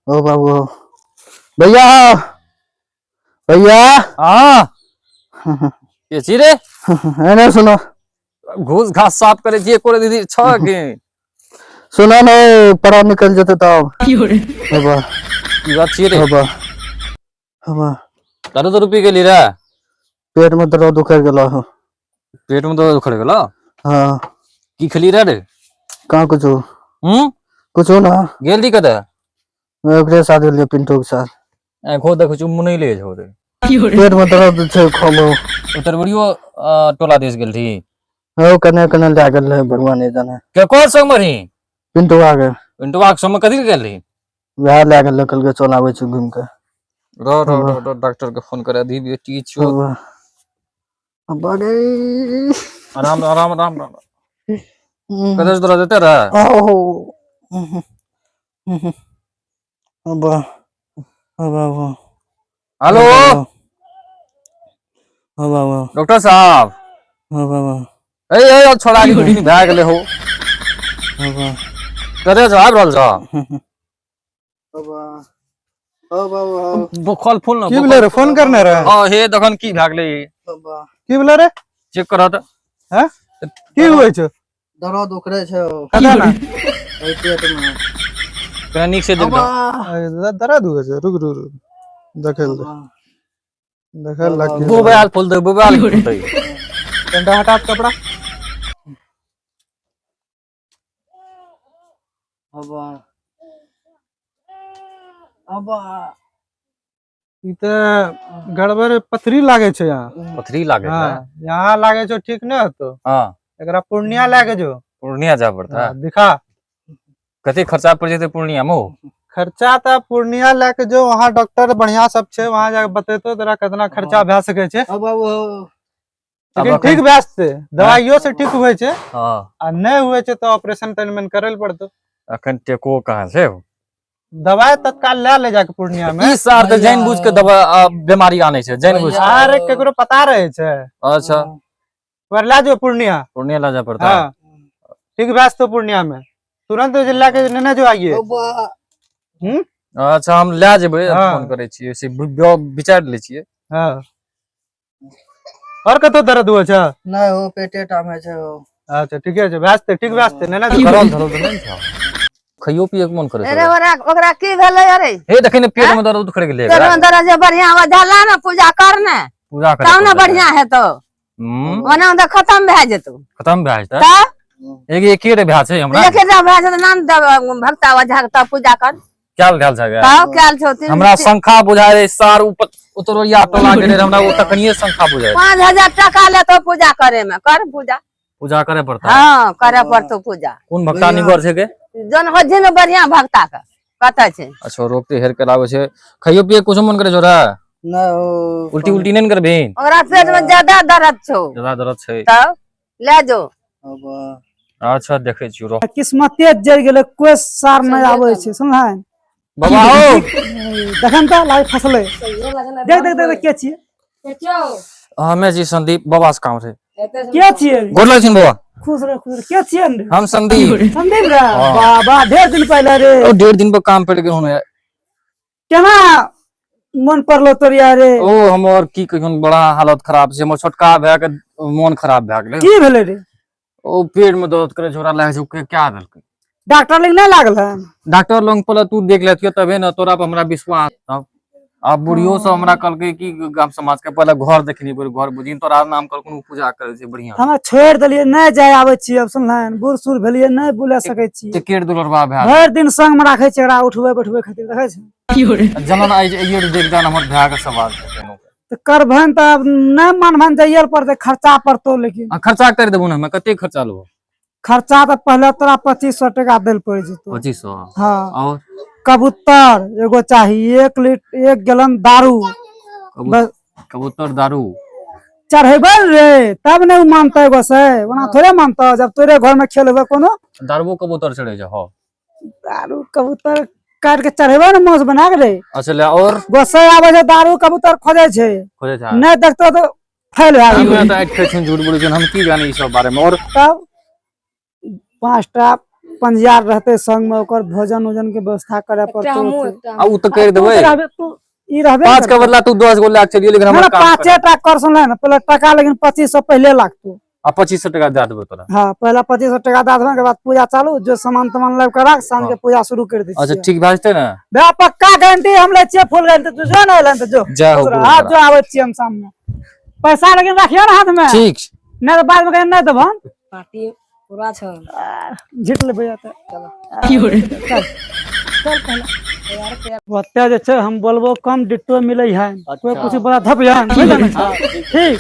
ओ बाबू भैया भैया। हाँ, के छी रे? एने सुनो। घूस घास साफ करे छियै कोरे दीदी छ के। सुनो ने, पड़ा निकल जेते तब बाबा। की बात छियै रे? बाबा बाबा। दारू दारू पी गेली रे? पेट में दर्द उखड़ गेलो हो। पेट में दर्द उखड़ गेलो? हाँ। की खेली रे रे? कहाँ कुछो। हम्म? कुछो ना। गेल दी कतऽ? मैं ओकरे साथ गेलियै, पिंटू के साथ। आँखो देखै छी मुनै ले छौ रे। पेट में दर्द छै खोलो। उतरबड़ियो टोला देश गेल थी? हो, कने कने लए गेल रहे, भगवान नहीं जाने। केकर संग मरही? पिंटू आ गए। पिंटुआ के संग में कथी ले गेल रही? वएह लए गेल, कहलकै चल आबै छी घुमि के। र र र र, डॉक्टर के फोन करे दी बेटी छो। बाबा अब्बा गे। आराम आराम आराम आराम। कतऽ से तोरा देते रे? आओ अब्बा अब्बा अब्बा। हेलो। अब्बा अब्बा। डॉक्टर साहब। अब्बा अब्बा। ए ए, छोड़ा के दिन भए गेलै हो। अब्बा। कतऽ से आबि रहल छ? अब्बा ओ बाबा। बोखल फूल न। की भेलै रे, फोन करने रहे? हाँ, हे तखन की भए गेलै? अब्बा। की भेलै रे? चेक करह तऽ। हैं, की होइ छौ? दर्द उखड़े छै। कतऽ ने? एहि पेट में। कनि नीक से देख। अब्बा। दर्द होइ छै, रुक रुक रुक, देखै लए दे, देखै लए की। मोबाइल फूल दे, मोबाइल फूल दे। कनिटा हटा दे कपड़ा। अब्बा अब्बा। ई तऽ गड़बड़ पथरी लागे छै यहाँ। पथरी लागे हाँ, छै? यहाँ लागे छौ, ठीक नहि होतो। हाँ। एकरा पूर्णिया लए के जो। पूर्णिया जाय पड़ता है? हाँ, दिखा। कते खर्चा पड़ जेतै पूर्णिया में? खर्चा तऽ पूर्णिया लए के जो, वहाँ डॉक्टर बढ़िया सब छै, वहाँ जाके बतेतो तोरा कितना खर्चा भए सकै छै। अब्बा लेकिन अखन- ठीक भए जेतै, दवाइयो से ठीक होइ छै। हाँ। आ नहि होइ छै तऽ ऑपरेशन तनि मनि करै लए पड़तौ। अखन टेको कहाँ छै? दवाई तत्काल लए ले जाके पूर्णिया में। ई सार तऽ जानि बुझ के दवा बीमारी आनै छै, जानि बुझ के। अरे केकरो पता रहे छै? अच्छा। पर लए जो पूर्णिया। पूर्णिया लए जाय पड़ता है? हाँ, ठीक भए जेतौ पूर्णिया में, तुरंत जे लए के नेने जो आइए। अब्बा। अच्छा, हम लए जेबै। हाँ। फोन करै छियै से विचारि लै छियै। हाँ, और कतौ दर्द हुए छै? नहि हो, पेटे टा में छै हो। अच्छा, ठीके छै, भए जेतै, ठीक भए जेतै, नेने जो। करल धरल तऽ नहि ने छौ? खइयो पिए के मन करै अरे छै? ओकरा ओकरा की भेलै अरे? हे देखै ने, पेट में दर्द उखड़ गेलै। पेट में दर्द जे बढ़िया झाला ने पूजा कर ने। पूजा करे तब ने पड़तै। बढ़िया हेतौ। ओना तऽ खतम भए जेतौ। खतम भए जेतै? तऽ। एक एके रे भए छै हमरा। एकेटा भए जेतौ, नाम देब भक्ता ओझा के, तब पूजा कर। कैल भेल छै गे? तब कैल छौ तीन। हमरा शंखा बुझाय रहे सार ऊपर उतरोरिया टोला गेलै रहे, हमरा ओ तखनिये शंखा बुझाय। 5000 टका लेतौ पूजा करे में, कर पूजा। पूजा करे पड़ता? हाँ, करे पड़तौ पूजा। कोन भक्ता निगर छै के? जन हो जे ने बढ़िया भक्ता के कतऽ छै। अच्छा, रोकते हेर के लाबै छै। खइयो पिए कुछो मन करे छौ रे? नहि हो। उल्टी उल्टी नहि ने करबिही? ओकरा पेट में ज्यादा दर्द छौ। ज्यादा दर्द छै? तब ले जो। अब्बा। अच्छा, देखै छियौ रह। किस्मते जरि गेलै, कोइ सार नहि आबै छै, सुनलहन? बाबा हो। देखन तऽ लागे फसलै, देख देख देख, के छियै? हमे छी संदीप, बाबा से काम छै। के छियै? गोर लगै छियनि बाबा। खुश रह, खुश रह। के छियै रे? हम संदीप। संदीप रे? हाँ। बाबा, ढेर दिन पहिले रे। ओ 1.5 दिन पर काम पड़ि गेल हुन। केना मन पड़लो तोरिया रे? ओ हमर की कहियौन, बड़ा हालत खराब छै हमर। छोटका भाय के मोन खराब भए गेलै। की भेलै रे? ओ पेट में दर्द करे छोरा लागै छै, ओ क्या देलकै। डॉक्टर लग नहि लागल हन? डॉक्टर लग पहिले तू देख लेतियो तबे ने, तोरा पर हमरा विश्वास। तब आ बुढ़ियो सब हमरा कहलकै कि गाम समाज के पहिले घर देखनी पड़े, घर बुझी तोरा नाम पर कोनो पूजा करे छै बढ़िया। हमरा छोड़ि देलियै, नहि जाय आबै छियै अब, सुनलहन? बूढ़ सूढ़ भेलियै, नहि बुले सकै छी। टिकट दुलरबा भए भरि दिन संग मे राखै छै एकरा उठबै बैठबै खातिर, देखै छै? जनन आइ जे देख जान हमर भाय के सवाल छै कोनो। तऽ करभन तऽ आब नहि मानभन, जाइए पड़तै, खर्चा पड़तौ लेकिन। आ खर्चा कर देबो ने हमे, कते खर्चा लेबो? खर्चा तऽ पहिले तोरा 2500 टका दै पड़ि जेतौ। 2500? हाँ। और? कबूतर एगो चाही, 1 लीटर 1 गैलन दारू। बस। कबूतर दारू। चढ़ेबै रे तब ने उ मानतै गोसाइ, ओना थोड़े मानतौ जब तोरे घर में खेल हेबै कोनो। दारूओ कबूतर चढ़े छै हो? दारू कबूतर काटि के चढ़ेबै ने मांस बना के रे। अच्छा ले, और? गोसाइ आबै छै, दारू कबूतर खोजै छै। खोजे छै। नहि देखतौ तऽ फैल भए गेल। हमरा तऽ आँखि खाइ छै, झूठ बोलै छै, हम की जानी ई सब बारे में और? तब 5टा पंजियार रहते संग में, ओकर भोजन उजन के व्यवस्था करे एकटा पड़तौ। हमहूँ एकटा आ उ तऽ करि तू देबै। तऽ रहबे, तू ई रहबे 5 के करतौ। बदला तू 10 गो लए के चलियो, लेकिन ना, हमर ना, काम कर। 5 टा कर सुनले ना, पहले टका लेकिन 2500 पहले लागतो। आ 2500 टका दए देबै तोरा। हाँ, पहला 2500 टका दए देबै के बाद पूजा चालू, जो सामान तमान लाबि के राख, साँझ के पूजा शुरू कर दै अच्छा छियै। ठीक भए जेतै ने? बे पक्का गारंटी हम लै छियै, फुल गारंटी। तू जो ने एलन तऽ जो। जय हो गुरु हाँ, महाराज। जो आबै छियै हम शाम में। पैसा लेकिन राखियो ना हाथ में। ठीक। नहीं तो बाद में कहीं नहीं देबो हम। पार्टी पूरा छौ। झीट लेबै तऽ। चल चल पहले। ओते जे छै हम बोलबो कम डिट्टो मिलै है, कोई कुछ बड़ा धप जान बुझल ने? ठीक।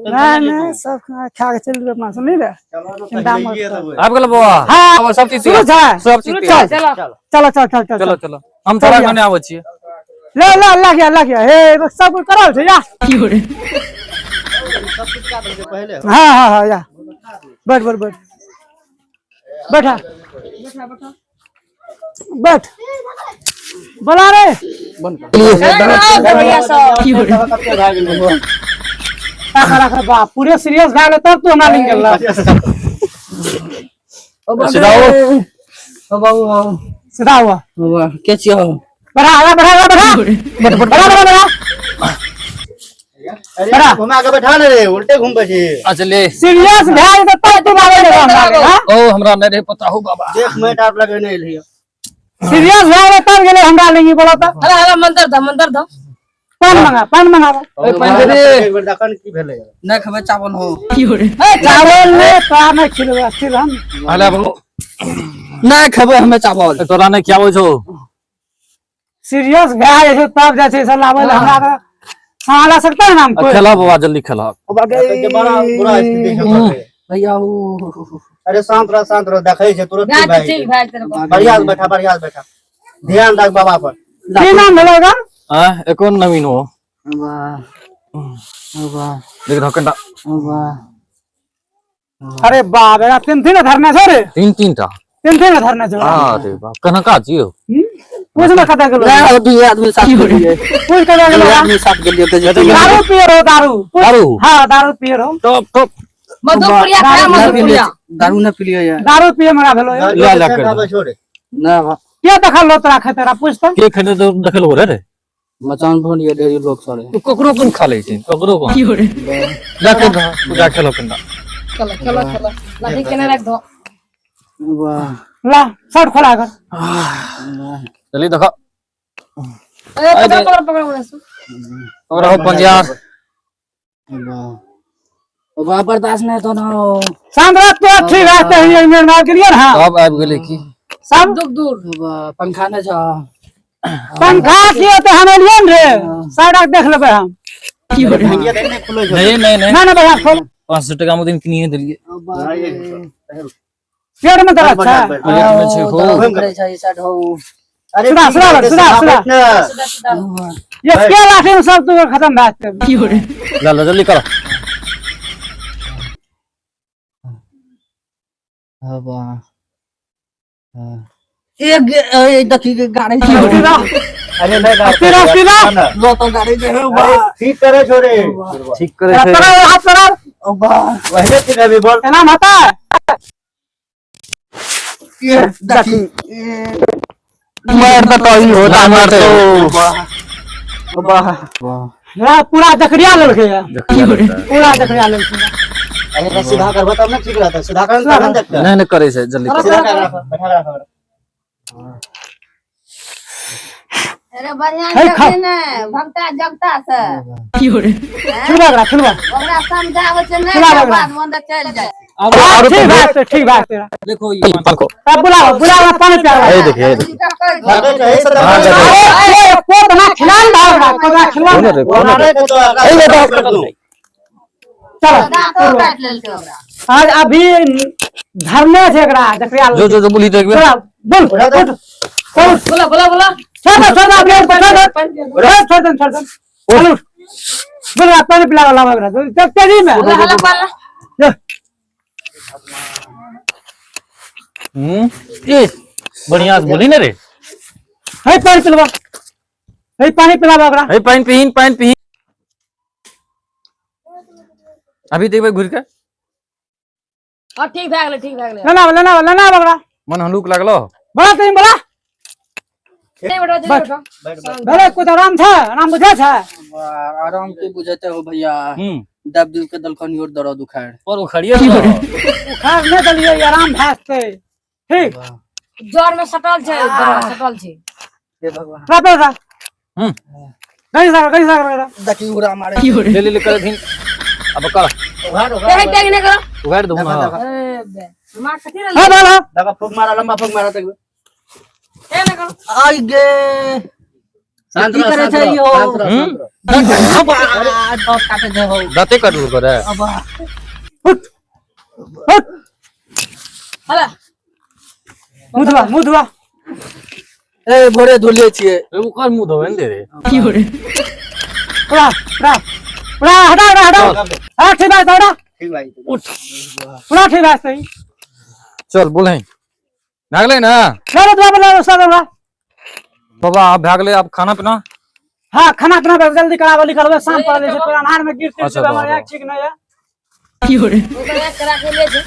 नहीं नहीं, सब खा के चलि जेबै अपना सुनली रे, चिंता मत कर। आबि गेल बौआ। हाँ। आब सब चीज शुरू तैयार। छै। सब चीज तैयार। चलो। चलो चल चल चल। चलो चलो, हम थोड़ा कने आबै छियै। ले ले लग गया लग गया, हे सब कुछ करल छै या। हाँ हाँ हाँ, या बैठ बैठ बैठ बैठा बैठ बोला रे। भैया सब राख राख बाप, पूरे सीरियस भए गेलै तब तू हमरा लिंग गेल। सीधा हो। सीधा हुआ। के छियै हो? बढ़ा आगा बढ़ा आगा बढ़ा बढ़ा बढ़ा बढ़ा अरे घुमा के बैठा ने रे, उल्टे घूमबै छी। अच्छा ले। सीरियस भए जेतै तब तू आबै जेबऽ हमरा लग, हाँ? ओ हमरा नहि रहे पता हो बाबा। देख मैट आर लगेने एलियै। सीरियस भए गेलै तब गेलै हमरा लगी, बोला तऽ। हला हला मंत्र दऽ, मंत्र दऽ। पान मंगा, पान मंगाबो। ए, पानि दे रे। एक बेर देखन की भेलै। नहि खेबै चावल हो। चावल ले तोरा नहि खिलेबै, स्थिर हम। हला बाबू। नहि खेबै हमे चावल। तोरा नहि खियाबै छौ। सीरियस भए जाइ छै तब जाइ छै सब लाबै लए, हमरा तऽ सम्हाला सकता है ना हम कोई? खेला बाबा, जल्दी खेला। के बड़ा बुरा स्थिति छै ओकर। भैया ओ अरे शांत रह, शांत रह, देखै छै तुरंत भए ठीक भए जेतै, ठीक जेतै। भए जेतै रे। बढ़िया से बैठा, बढ़िया से बैठा, ध्यान राख बाबा पर। की नाम भेलै ओकर? आ एको नवीन हो। वाह वाह। देख रहो कनिटा। वाह। अरे बाप रे, तीन तीन धरना छौ रे। तीन तीन टा। तीन तीन धरना छौ। अरे बाप, कनका छियौ? पूछ ना कतऽ गेलो। नहि, दुई आदमी साथ गेलियै। पूछ कतऽ गेलो। दुई आदमी साथ गेलियै तऽ जेतै। दारू पिए रहो, दारू। दारू? हाँ, दारू पिए रहो। Top top. मधुपुरिया खा, मधुपुरिया। दारू नहि पिलियै ये। दारू पिए मरा भेलो। ला, ला, कर दे। छोड़े। नहि बा। के देखल लो तोरा खेते रा, पूछ तऽ। के खेने तो देखल हो रे रे। मचान भोन ये ढेरी लोग सरे। तू ककरो कोन खा लै छै, ककरो कोन जा के पूजा खेलो कनिटा। चलो चलो चलो, लाठी केने राख दो। वाह। ला शर्ट खोला कर। जल्दी देखो। ए पकड़ पकड़ पकड़ ओने से। तोरा हो पंजियार। वाह वाह, बर्दाश्त नहि तो ना हो। शांत रह तू, ठीक है ते ही मेरे मार के लिए ना। सब आबि गेलै की? सब दुख दूर। वाह, पंखा नहि छौ। पंखा किए ते हम एलियन रे, साइड देख लेबै हम। भैया देख नहि खुलै छौ। नहीं नहीं नहीं। ना ना भैया खोल। 500 टका मे दिन किनिए देलियै। पेट में दर्द छै। पेट मे छै हो। दर्द करै छै, ई साइड हो। अरे सुना, सुना, सुना, सुना। बैठ ना। सीधा सीधा। ये के लाठी में सब तू खत्म भए जेतै। ला ला जल्दी करो। वाह। एक ए, देखी के गाड़ी छै। अरे नहीं अस्थिर अस्थिर। लो तो गाड़ी छै। वाह। ठीक करे छोड़े। ठीक करे छै। पकड़ हाथ पकड़। वाह। वही ठीक अभी बोल। एना होता है। देखी। मार तो ई होता, मार तो। वाह वाह। ला पूरा दखरिया लेलकै है, पूरा दखरिया लेलकै। अरे बस सीधा करबो तब ना ठीक रहता, सीधा कर तब ना देखता। नहीं नहीं करे छै, जल्दी करो। सीधा कर राख, बैठा राख। अरे बढ़िया हे खा। देखी ने भगता जगता से। खिलबा एकरा, खिलबा। ओकरा समझाबै छै नहि खिला तऽ ओकरा। बाद में चलि जाइ छै। हाँ, ठीक बात छै, ठीक बात तेरा। देखो ई पंखो। तब बुलाओ बुलाओ, पानी पियाओ। ए देखिए, ए देखिए। ई तऽ कहि छै। लगै छै, एहि से हाँ, तऽ अरे ए, कोतना खिला ना ओकरा, कोतना खिला कोन ना। रे, कोन रे? अरे तो ए कर दू। चलो। दाँतो काटि लेलकै ओकरा। आज अभी धरने छै एकरा दखरिया। जो जो जो बोली तो एक बेर। चलो बोल, उठ उठ। बोला बोला बोला। छोड़ दे, छोड़ दे, अपने ऊपर छोड़ दे, छोड़ दे, छोड़ दे, चल उठ। बोल रहा, पानी पिला लावा ओकरा चल तेजी में। हला हला पाला। जो। हम्म ए बढ़िया से बोली ना रे। हे पानी पिलवा, हे पानी पिलावा ओकरा। ए पानि पीहिन, पानि पीहिन। अभी देखबै घुरि के। हां, ठीक भए गेलै, ठीक भए गेलै। लेना लेना लेना बकरा। मन हलुक लागलो। बोला तुम बोला। नहीं बैठो, जल्दी बैठो। बैठ बैठ। भले कुछ आराम छै, आराम बुझे छै। आराम के बुझेते हो भैया। हम्म। दब दिल के दलखन और दर्द उखाड़ पर उखड़िए रहो। उखाड़ नहि देलियै, आराम भए जेतै। ठीक। जर में सटल छै, दरद सटल छै। हे भगवान। रापे रा। हम्म। गई सागर, गई सागर। देखी उड़ा मारे। ले ले ले कर दिन। अब कर। उघाड़ उघाड़। टैंग टैंग नहीं करो। उघाड़ दू ना। ए बे मां कथी रहल? हां बोला। दबा फूक मारा, लंबा फूक मारा तक। टैंग नहीं करो। आई गे। शांत की रह, करे शांत छै रह, यौ? शांत रह, हम्म? शांत रह। अब दांत काटे दे हो। दाते कटल करे। अब उठ उठ। हला। मुंह धुआ, मुंह धुआ। ए भोरे धुले छिए। ए ओकर मुंह धोबे ने दे रे। उड़ा उड़ा उड़ा, हटा हटा हटा। हां ठीक बात, हटा। ठीक भाई। उठ उड़ा, ठीक बात सही। चल बोल भागले ना। ले दुआ बोला सागर उड़ा। बाबा आप भागले, आप खाना पीना? हां खाना पीना बस जल्दी करावो, निकलबे शाम पड़ले छै, पूरा अन्हार में गिर अच्छा, तिर बाबा। हमर आँख ठीक नहीं है। ओकरा करा के ले छै।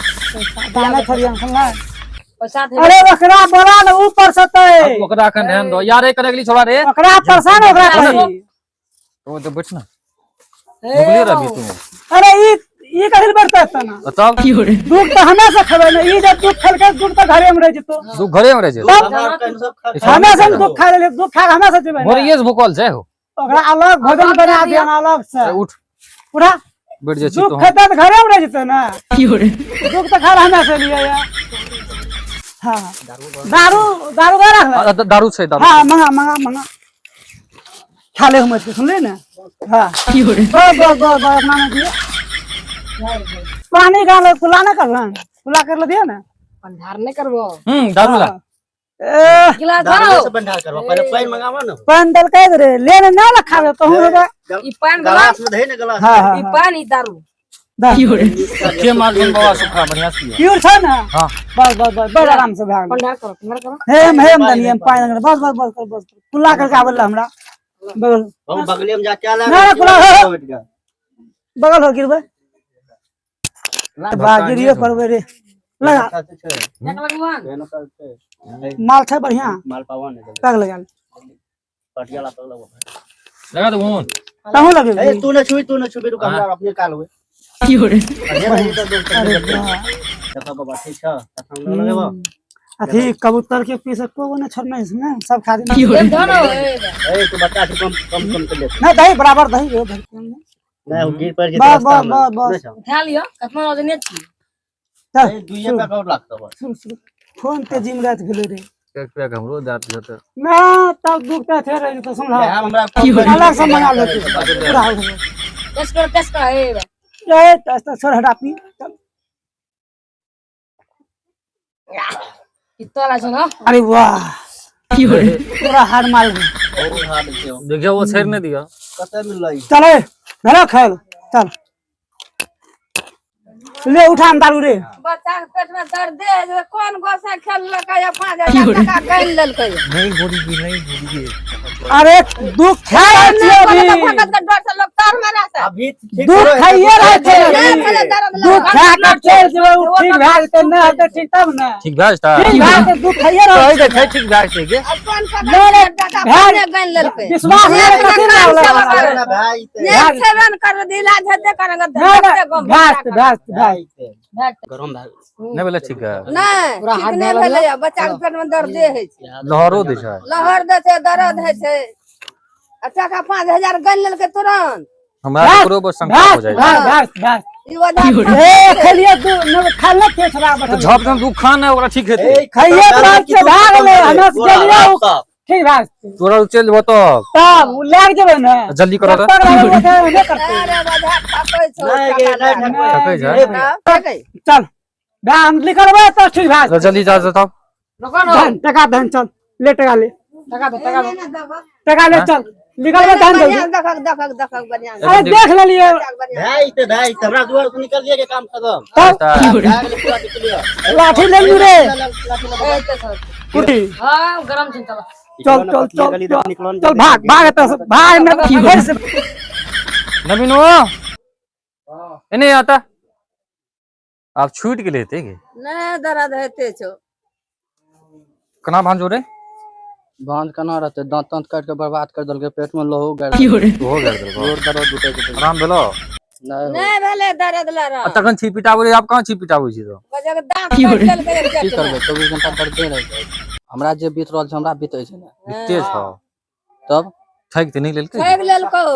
दाना थरिया सुनला। पैसा दे। अरे ओकरा बोला न ऊपर से ते। अब ओकरा अखन ध्यान दो यार, ए करे गेली छोड़ा रे। ओकरा परेशान ओकरा कही। तो तो बैठ ना। भुगले रहबी तू। अरे ई ई कहिल बढ़ता है ना। तब दुख तो हमेशा खबे ना, ई जब दुख खेल के दुख तो घरे में रह जतो। दुख घरे में रह जेतो। हमेशा हम दुख खा ले, दुख खा के हमेशा जीवे। मोरिए से भूखल छै हो। ओकरा अलग भोजन बना दिया ना अलग से। उठ। उठा। बैठ जा छी दुख तो। खेते तो घरे में रह जतो ना। दुख तो खा हमेशा लिए या। हां दारू दारू का रख ले। दारू छै, दारू। हां मंगा मंगा मंगा। खा ले हम इसको, सुन ले ना। हां बस बस बस बस अपना ना दिए। पानी का ले, कुला ना कर ला, कुला कर ले दिया ना। भंडार नहीं करबो। हम्म, दारू ला। ए गिलास दारू भरो। से भंडार करबो, पहले पानी मंगावा ना। पान दल के रे ले ना ना खावे तो हूं रे। ई पान वाला। गलास में दे ना गलास। हां हां ई पान ई दारू। दा। के माल दिन बाबा सुखा बढ़िया से पियो। प्योर छ ना। हां। बस बस बस बड़ आराम से भाग। भंडार करो, भंडार करो। हेम हेम दनियम पानी बस बस बस बस बस कुला करके आवल हमरा बगल। हम बगले में जाके आला। ना, ना, कुला हो। बगल हो गिरबे। बा गिरियो परबे रे। लगा। एक लगवान। माल छै बढ़िया। माल पावन है। पग लगा। पटियाला पग लगो। लगा दो फोन। तहु लगे। ए तू न छुई, तू न छुई, रुक हमरा अपने काल होए। अरे वाह। देखो बाबा ठीक छ, तखन लगेबो। अथी कबूतर के पीस को ने छोड़ना इसमें सब खा देना। एक धरो ए बे। ए तू बच्चा से कम कम कम कर ले। ना दही बराबर दही दो, दही। नहीं वो गिर पड़ के बस, रास्ता में। बस, बस, बस। उठा लियो, कतना वजन छी। चल, ए दुइये पे और लागतो बस। सुन, सुन। फोन ते जिम रात भेलै रे। एक पैक हमरो दांत जत। ना तब दुख त थे रे तो सुन ला। हमरा अलग से मंगा ले तू। पूरा हो गेलै। टेस्ट करो, टेस्ट करो ए बे। ए टेस्ट छोड़ हटा पी। चल। कितना ला ना। अरे वाह। पूरा हार माल। और हाथ छै। देखियो वो छेड़ नहीं दिया। कते मिललै? चले घरे खेल चल। ले उठा हम दारू रे। बच्चा के पेट में दर्द है, जे कोन गोसा खेललकै या 5000 टका गैन लेलकै। नहीं बोली नहीं बोली। अरे दुख खा रहल छियै अभी। भगत के डर से लोग तर में रहतै। अभी ठीक दुख खाइए रहल छै नहि अभी। खेले दर्द दुख लगल। खा के चलि जेबै, उ ठीक भए जेतै, नहि हेतै ठीक तब ने। ठीक भए जेतै। ठीक भए जेतै, दुख खाइए रहल कहि छै। दे छै ठीक भए जेतै के। आ कोन नहि, नहि, टका भए अपने गैन लेलकै। विश्वास नहि रहै, कथी लए होलै हमरा? भाई ते नहि खेबे ने करबै, इलाज हेतै करंग नहि, नहि, भए जेतै, भए जेतै, भए जेतै। गरम भए नहीं बोले ठीक है। नहि, पूरा ठीक हाथ नहि धोअ भेलैया, बच्चा के पेट में दर्दे होइ छै। लहरो दै छै। लहर दै छै, दर्द होइ छै। आ टका 5000 गैन लेलकै तुरंत। हमरा ककरो पर शंका हो भए जाइ जेतै, भए जेतै, भए जेतै। ई वजह ए खेलिए दू नहि खाय ले के छोड़ा तऽ बैठल। झप झप दुख खान है ओकरा ठीक हेतै। खाइए रहल छै, भए गेलै, हमरा से गेलियै उ ठीक भए जेतै। तोरा चलि जेबो तब। तब उ लए के जेबै ने। जल्दी करो तऽ। जब तक रहबै ओतै नहि करतै। अरे वजह ठकै छौ। नहीं गे, नहीं नहि, ठकै छै। तब ठकै। चल भए हम निकलबै तऽ ठीक भए जेतै। जल्दी जा जा तब। रुको ना। धन टका धन चल ले टका ले। टका दो, टका दो। टका ले चल निकलबै धन बढ़ियां जल्दी। देखक देखक देखक बढ़ियां। अरे देख लेलियै। भाई ते भाई हमरा दुआर से निकल लिए के काम खत्म। तब भए गेलै पूरा निकलियो। लाठी ले लियौ रे। ए ते सर। कुटी। हां गरम छै चलो। चल चल चल चल चल भाग भाग एतऽ से भाग नहि तऽ फेर से। नवीन ओ एने आता। आब छूटि गेलै हेतै गे। नहि, दर्द होइते छौ। केना भांजो रे? भांज केना रहतै, दांत तांत काटि के बर्बाद कर देलकै, पेट में लहू गाड़ि ओहो गाड़ि देलकौ। जोर दर्द उठै छै। आराम भेलो? नहि हो। नहि भेलै दर्द लड़ा। आ तखन छी पिटाबै रे, आब कहाँ छी पिटाबै छी तो? जब दाँत काटि लेलकै की पेट मे। करबै, 24 घंटा दर्दे रहै छै। हमरा जे बीत रहल छै हमरा बीतै छै ने। बीते छौ। तब ठकि तऽ नहि लेलकै? ठकि लेलकौ।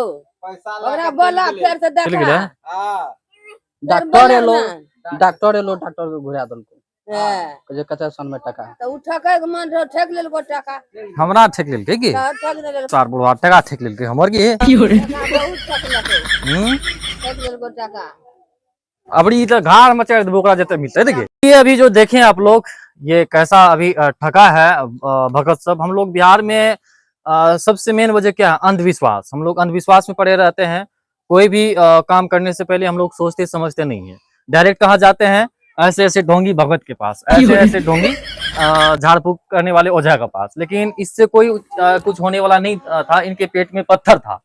ओकरा बोला फेर से चलि देखा। गेलै? फेर डॉक्टर बोला एलो, ने। डॉक्टर एलो, डॉक्टर के घुरा देलको। हँ, जे कते सन में टका। तऽ ओ ठकै के मन रहौ, ठकि लेलकौ टाका। हमरा ठकि लेलकै की? तऽ ठकि लेलकौ। चार बुढ़वा टका ठकि लेलकै हमर की? टाका बहुत ठकलकै। हम्म ठकि लेलकौ टाका। अबरी तो घाड़ मचा देबो ओकरा जते मिलते। देखिए ये अभी जो देखें आप लोग, ये कैसा अभी ठका है भगत सब। हम लोग बिहार में सबसे मेन वजह क्या है? अंधविश्वास। हम लोग अंधविश्वास में पड़े रहते हैं। कोई भी काम करने से पहले हम लोग सोचते समझते नहीं है। डायरेक्ट कहाँ जाते हैं? ऐसे ऐसे ढोंगी भगत के पास, ऐसे ऐसे ढोंगी झाड़ फूक करने वाले ओझा के पास। लेकिन इससे कोई कुछ होने वाला नहीं था। इनके पेट में पत्थर था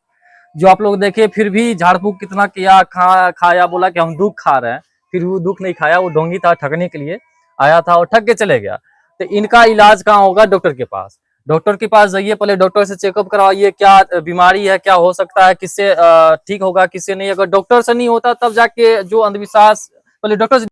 जो आप लोग देखे। फिर भी झाड़ फूक कितना किया, खाया, बोला कि हम दुख खा रहे हैं, फिर वो दुख नहीं खाया। वो ढोंगी था, ठगने के लिए आया था और ठग के चले गया। तो इनका इलाज कहाँ होगा? डॉक्टर के पास। डॉक्टर के पास जाइए, पहले डॉक्टर से चेकअप करवाइए, क्या बीमारी है, क्या हो सकता है, किससे ठीक होगा, किससे नहीं। अगर डॉक्टर से नहीं होता तब जाके जो अंधविश्वास, पहले डॉक्टर से